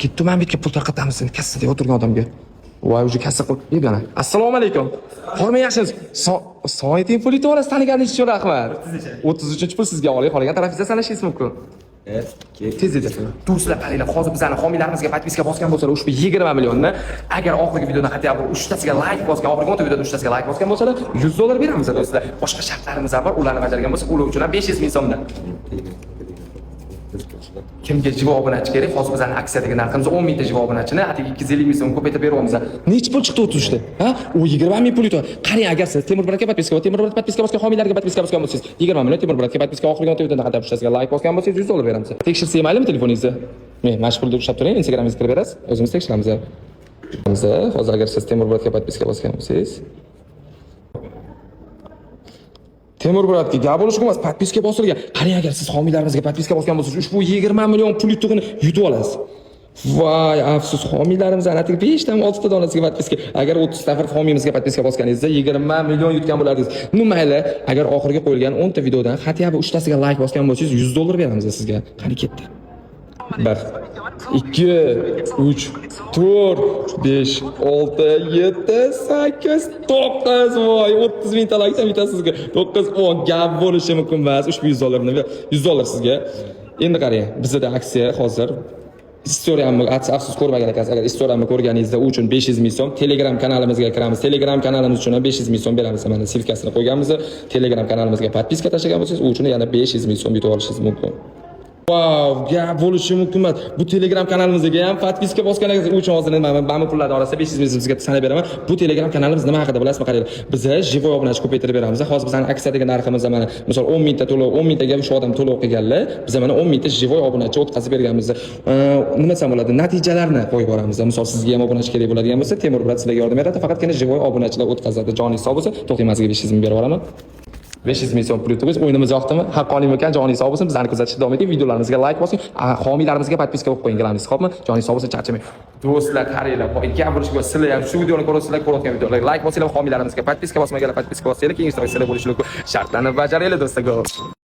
Ketdi, man bu yerga pul tarqatamiz endi kassada o'tirgan odamga. Voy, уже kassa qilib yana. Assalomu alaykum. Hormang, yaxshimisiz? Soating pul yutib olasiz, taniganingiz uchun rahmat. 33-pul sizga oling, qolgan tarafingizda sanashingiz mumkin. Tez edi. Do'stlar, qaranglar, hozir bizani homiylarimizga подписка bosgan bo'lsalar, ushbu 20 millionni, agar oxirgi videodan хотя бы 3 tasiga layk bosgan, oxirgi 10 ta videoda 3 tasiga layk bosgan bo'lsalar, 100 dollar beramiz, do'stlar. Boshqa shartlarimiz ham bor, ularni bajargan bo'lsa, ular uchun ham 500 ming so'mdan. Kimga живой obunachi kerak? Hozir bizani aksiyadagi narximiz 10 mingta живой obunachini atigi 250 ming so'm ko'paytirib beryapmiz. Nechi pul chiqdi 33 ta? Ha? U 20 ming pul yutadi. Qarang, agar siz Temur bratga подписка va Temur brat подписка bosgan homiylarga подписка bosgan bo'lsangiz, 20 million, Temur bratga подписка, oxirgi 10 ta videodan хотя бы uchtasiga layk bosgan bo'lsangiz, 100 dollar beramiz. Tekshirsak maylimi telefoningizni? Men mana shu pulni ushlab turing, Instagramingizga kirib berasiz, o'zimiz tekshiramiz. Hozir agar siz Temur bratga подписка bosgan bo'lsangiz, Temur bratga gap bo'lishi emas, подписка bosilgan. Qarang, agar siz homiylarimizga подписка bosgan bo'lsangiz, ushbu 20 million pul yutug'ini yutib olasiz. Voy, afsus, homiylarimiz anatigi 5 tami, 6 ta donasiga подписка. Agar 30 nafar homiyimizga подписка bosganingizda, 20 million yutgan bo'lardingiz. Ну mayli, agar oxirgi qo'yilgan 10 ta videodan хотя бы 3 tasiga layk bosgan bo'lsangiz, 100 dollar beramiz sizga. Qani, ketdi. 1, 2, 3, 4, 5, 6, 7, 8, 9. Voy, 30 mingta laykdan bittasi sizga. 9, 10, gap bo'lishi mumkin emas. Ushbu 100 dollarni, 100 dollar sizga. Endi qarang, bizda aksiya hozir. Istoriyamni afsus ko'rmagan ekansiz. Agar istoriyamni ko'rganingizda, u uchun 500 ming so'm. Telegram kanalimizga kiramiz. Telegram kanalimiz uchun ham 500 ming so'm beramiz. Mana, ссылка sini qo'yganmiz. Telegram kanalimizga подписка tashlagan bo'lsangiz, u uchun yana 500 ming so'm yutib olishingiz mumkin. Vau, gap bo'lishi mumkin emas. Bu Telegram kanalimizga ham подписка bosgan ekansiz. U uchun hozir mana bu pullarni orasida 500 ming sizga sanab beraman. Bu Telegram kanalimiz nima haqida, bilasizmi? Qaranglar. Biz живой obunachi ko'paytirib beramiz. Hozir bizning aksiyadagi narximiz mana, misol, 10 mingta to'lov, 10 mingtaga shu odam to'lov qilganlar, biz mana 10 mingta живой obunachi o'tkazib berganmiz. Nima desam bo'ladi? Natijalarni qo'yib boramiz. Misol, sizga ham obunachi kerak bo'ladigan bo'lsa, Temur brat sizlarga yordam beradi. Faqatgina живой obunachilar o'tkazadi. Joningiz sog' bo'lsa, to'xtang, man sizga 500 ming berib yuboraman. 500 ming so'm pul yutibmiz. O'yinimiz yoqdimi? Haqqoniymikan? Joningiz sog' bo'lsin. Bizlarni kuzatishda davom eting. Videolarimizga layk bosing. Homiylarimizga подписка qilib qo'ying, gilamsiz, xo'pmi? Joningiz sog' bo'lsin, charchamang. Do'stlar, qaranglar, voy, gap bo'lishi mumkin. Sizlar ham shu videoni ko'rasizlar, ko'rayotgan videolarga layk bosinglar, homiylarimizga подписка bosmaganlar подписка bosinglar, keyingi sizlar bo'lishi mumkin. Shartlarni bajaringlar, do'stlar.